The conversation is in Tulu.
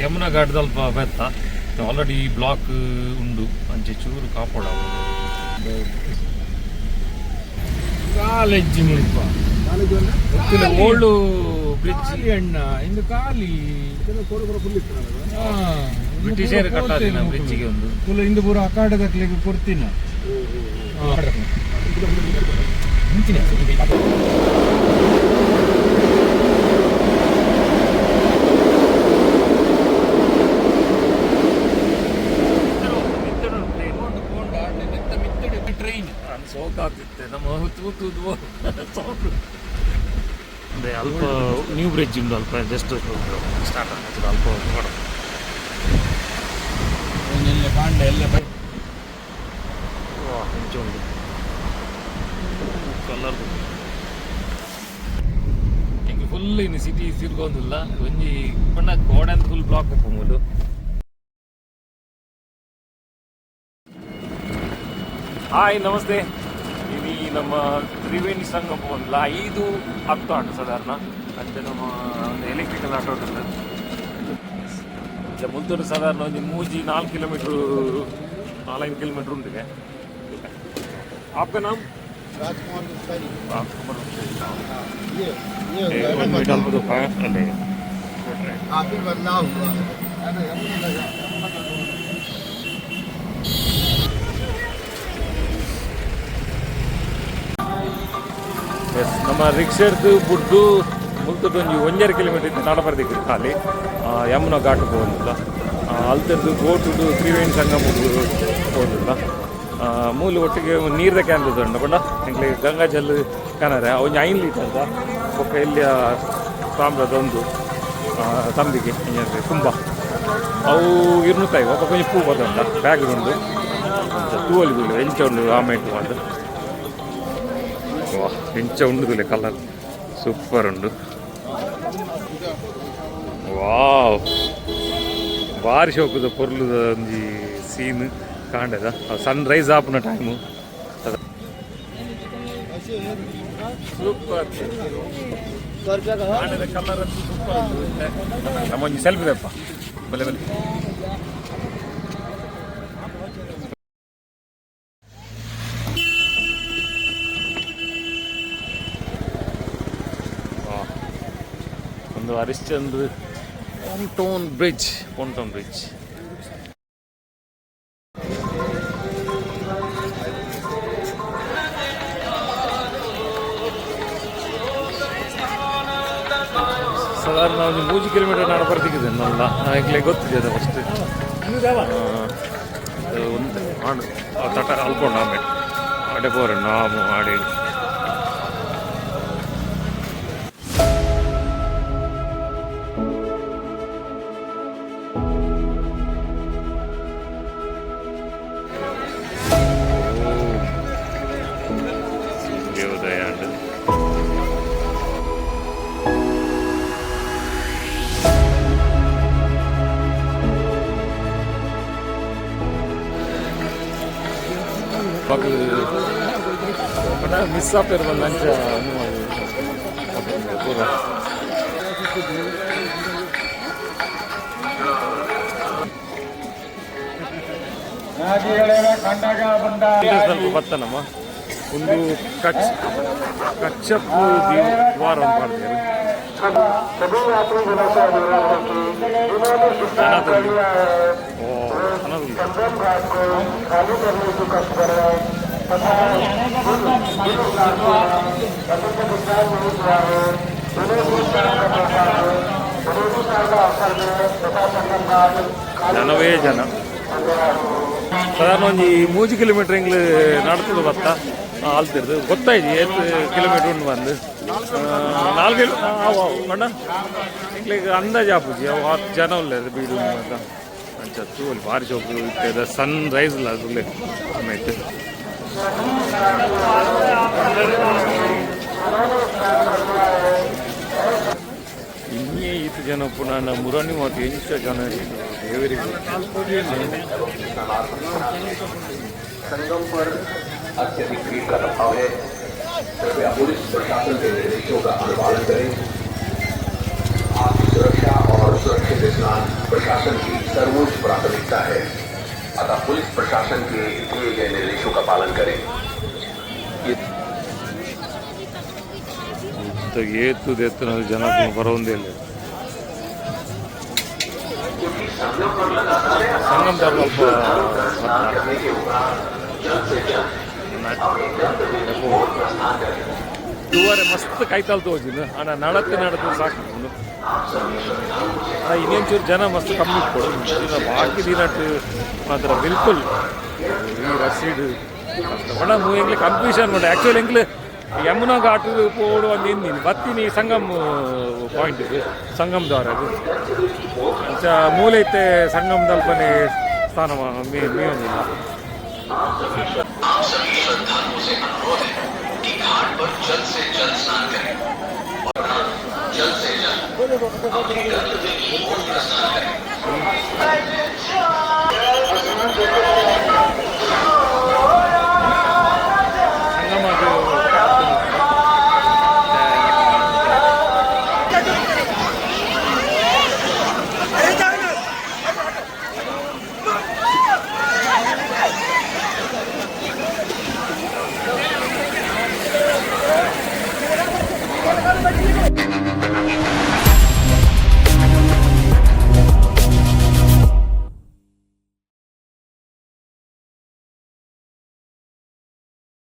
ಯಮುನಾ ಘಾಟ್ದಲ್ಪ ಬೆತ್ತ ಆಲ್ರೆಡಿ ಬ್ಲಾಕ್ ಉಂಡು ಅಂಚೆ ಚೂರು ಕಾಪೋಡ. ಕಾಲೇಜ್ ಮುಲ್ಪ. Old bridge. ಖಾಲಿ ಅಣ್ಣ, ಇಂದು ಖಾಲಿ. ಬ್ರಿಟಿಷರು ಕಟ್ಟಾದಿನ ಬ್ರಿಡ್ಜಿಗೆ ಒಂದು. ಕುಲ ಇಂದು ಪೂರ ಅಕಾಡದಕ್ಲೆಗ್ ಕೊರ್ತಿನ. ಟ್ರೈನ್. ನಾನು ಸೋಕಾಗ್ತಿತ್ತೆ ನಮ್ಮ ತೂತು ಸೌಂಡ್. ಅದೇ ಅಲ್ಪ ನ್ಯೂ ಬ್ರಿಡ್ಜ್ ಉಂಡು ಅಲ್ಪ ಜಸ್ಟ್ ಸ್ಟಾರ್ಟ್ ಆಗ್ತದೆ ಅಲ್ಪ ನೋಡ. ಎಲ್ಲ ಕಾಂಡ ಎಲ್ಲ. ವಾ, ಇಂಚ ಉಂಡು ಕಲರ್. ಎಂಕ್ ಫುಲ್ ಇನ್ನು ಸಿಟಿ ತಿರ್ಗೊಂದಿಲ್ಲ. ಒಂಜಿ ಪಂಡ ಗೋಡೆ ಅಂತ ಫುಲ್ ಬ್ಲಾಕ್ ಉಪ್ಪುಂಡು. ಹಾಯ್, ನಮಸ್ತೆ. ಇಲ್ಲಿ ನಮ್ಮ ತ್ರಿವೇಣಿ ಸಂಗಮ ಒಂದ್ಲ 5:10 ಆಂಡ್ ಸಾಧಾರಣ. ಅಂಚೆ ನಮ್ಮ ಒಂದು ಎಲೆಕ್ಟ್ರಿಕಲ್ ಆಟೋ ಉಂಟು. ಅಂಚೆ ಮುಲ್ತೂರು ಸಾಧಾರಣ ಒಂದು 3-4 ಕಿಲೋಮೀಟ್ರ್, 4-5 ಕಿಲೋಮೀಟ್ರ್ ಉಂಟು. आपका नाम? राजकुमार गुप्ता जी. राजकुमार गुप्ता. ये ये जी. हो गया ಒಂದು ना. ಮಿನಿಟ್ ಅಲ್ಪ ಅಲ್ಲೇ. काफी बदलाव हुआ है. अरे, यमुना लगा। ಎಸ್, ನಮ್ಮ ರಿಕ್ಷಾರ್ದು ಬುಡ್ದು ಮುಲ್ತದ್ದು ಒಂಜಿ 1.5 ಕಿಲೋಮೀಟರ್ ಇತ್ತು ನಡಬರ್ದಿಕ್ಕೆ ಖಾಲಿ ಯಮುನಾ ಘಾಟ್ ಪೋವೊಂದುಲ್ಲ. ಅಲ್ತದ್ದು ಬೋಟುಡು ತ್ರಿವೇಣಿ ಸಂಗಮ ಪೋವೊಂದುಲ್ಲ. ಮೂಲು ಒಟ್ಟಿಗೆ ನೀರ್ದ can ಉಂಡು ಪಂಡ ಎಂಕ್ಲೆ ಗಂಗಾ ಜಲ್ ಕನರೆ ಒಂಜಿ 5 ಲೀಟರ್ದ ಬೊಕ್ಕ ಎಲ್ಲಿಯ ತಾಮ್ರದ ಒಂದು ತಂಬಿಗೆ ಎಂಜ ಕುಂಬ ಅವು 250. ಬೊಕ್ಕ ಒಂಜಿ ಪೂ ಬತ್ತುಂಡ ಬ್ಯಾಗ್ ಉಂಡು. ತೂವೊಲಿ ತೂಲೆ ಎಂಚ ಉಂಡು ಆಮೇಟು ಅದು. ವಾ, ಎಂಚ ಉಂಡು ತೂಲೆ, ಕಲರ್ ಸೂಪರ್ ಉಂಡು. ವಾವ್, ಬಾರಿ ಶೋಕುದ ಪೊರ್ಲುದ ಒಂಜಿ ಸೀನ್ ಕಾಂಡದ. ಸನ್ ರೈಸ್ ಆಪುನ ಟೈಮು ಸೂಪರ್. ಕಾಂಡದ ಕಲರ್ ಸೂಪರ್ ಉಂಡು. ನಮ್ಮ ಒಂಜಿ ಸೆಲ್ಫಿ ದೆಪ್ಪ, ಬಲೆ ಬಲೆ. ವಾ. ಒಂದು ಹರಿಶ್ಚಂದ್ರ ಪೊಂಟೋನ್ ಬ್ರಿಡ್ಜ್, ಪೊಂಟೋನ್ ಬ್ರಿಡ್ಜ್. ಸಾಧಾರಣ ಒಂದು 3 ಕಿಲೋಮೀಟರ್ ನಡ ಬರ್ತಿದೆ ನಲ್ಲ. ಈಗಲೇ ಗೊತ್ತಿದೆ ಅದು ಫಸ್ಟ್ ಒಂದು ಆಂಡ್ ತಟ ಅಲ್ಪೊಂಡು ಆಮೇಲೆ ಆಡೆ ಪೋರೆ ನಾವು ಆಡಿ. ಸೂರ್ಯೋದಯ ಉಂಡು. ಪಂಡ ಮಿಸ್ ಆಪೇರ್ ಬಂದ ಅಂಚ ಪೂರ. ಸ್ವಲ್ಪ ಬತ್ತನಮ್ಮ ಒಂದು ಕಚ್ ಕಚ್ಚಪ್ಪು ದ್ವಾರ ಅಂತ ಮಾಡ್ತಾರೆ. सभी यात्रीगणों से अनुरोध है कि जिन्होंने ಜನ स्नान कर ತುಂಬಿ लिया है, ಓ ಜನ ತುಂಬಿ. संगम घाट को खाली करने की कष्ट करें तथा जिन जिन स्नान अभी तक स्नान नहीं किया है, उन्हें भी स्नान करना चाहिए। उन्हें भी स्नान का अवसर दें तथा संगम घाट खाली ಜನವೇ ಜನ. ಸಾಧಾರಣ ಒಂಜಿ 3 ಕಿಲೋಮೀಟರ್ ಎಂಗ್ಲು ನಡ್ತದ ಬತ್ತ ಆಲ್ತಿರ್ದು ಗೊತ್ತಾಯ್ತು ಏತ್ ಕಿಲೋಮೀಟರ್ ಉಂಡು ಬಂದು 4 ಕಿಲೋ ಅವು ಅವು ಪಂಡ ಎಂಕ್ಲೆಗ್ ಅಂದಾಜು ಆಪುಜಿ. ಅವು ಆತ್ ಜನ ಉಲ್ಲೆರ್ ಬೀಡು ಮಾತ. ಅಂಚ ತೂವೊಲಿ, ಬಾರಿ ಶೋಕು ಇತ್ತೆ ಸನ್ ರೈಸ್ ಲ ತೂಲೆ ಆಮೇಲೆ. ಇನ್ನೇ ಈತ್ ಜನ ಪುನಃ ಮುರಾನಿ ಮಾತು ಎಂಚ ಜನ ದೇವರಿಗೆ. संगम पर अत्यधिक भीड़ का दबाव है। कृपया पुलिस प्रशासन के निर्देशों का अनुपालन करें। आपकी सुरक्षा और सुरक्षित स्नान प्रशासन की सर्वोच्च प्राथमिकता है। अतः पुलिस प्रशासन के दिए गए निर्देशों का पालन करें। ये ಏತು ದೇತನ ಜನ ಬರೋಂದೇ. ಸಂಗಮ್ ಸ್ವಲ್ಪ. स्नान करने के उपरांत जल्द से जल्द अपने गंतव्य की ओर प्रस्थान करें। ತೂವರೆ ಮಸ್ತ್ ಕೈತಾಲ್ ತೋಜಿನ ಅಣ್ಣ, ನಡத்து ನಡತು ಸಾಕು. ಇನ್ನೊಂಚೂರು ಜನ ಮಸ್ತ್ ಕಮ್ಮಿ ಇಟ್ಕೊಡು. ಬಾಕಿ ದಿನಟ್ಟು ಮಾತ್ರ ಬಿಲ್ಕುಲ್ ಈ ರಶೀಡ್ ಬಣ ಎಂಗ್ಲಿ ಕನ್ಫ್ಯೂಷನ್ ಮಾಡಿ. ಆ್ಯಕ್ಚುಲಿ ಎಂಗ್ಲು ಯಮುನಾ ಘಾಟ್ ಪೋಡು ಒಂದು ಇಂದಿನಿ ಬತ್ತೀನಿ ಸಂಗಮ್ ಪಾಯಿಂಟ್, ಸಂಗಮ್ ದ್ವಾರ ಅಂಚ ಮೂಲೆ ಇತ್ತೆ ಸಂಗಮ್ ದಲ್ಪನೆ ಸ್ಥಾನ ಮೀ ಮೀಯೊಂದಿಲ್ಲ. आप सभी श्रद्धालुओं से अनुरोध है कि घाट पर जल्द से जल्द स्नान करें और जल्द से जल्द अपने गंतव्य की ओर प्रस्थान करें।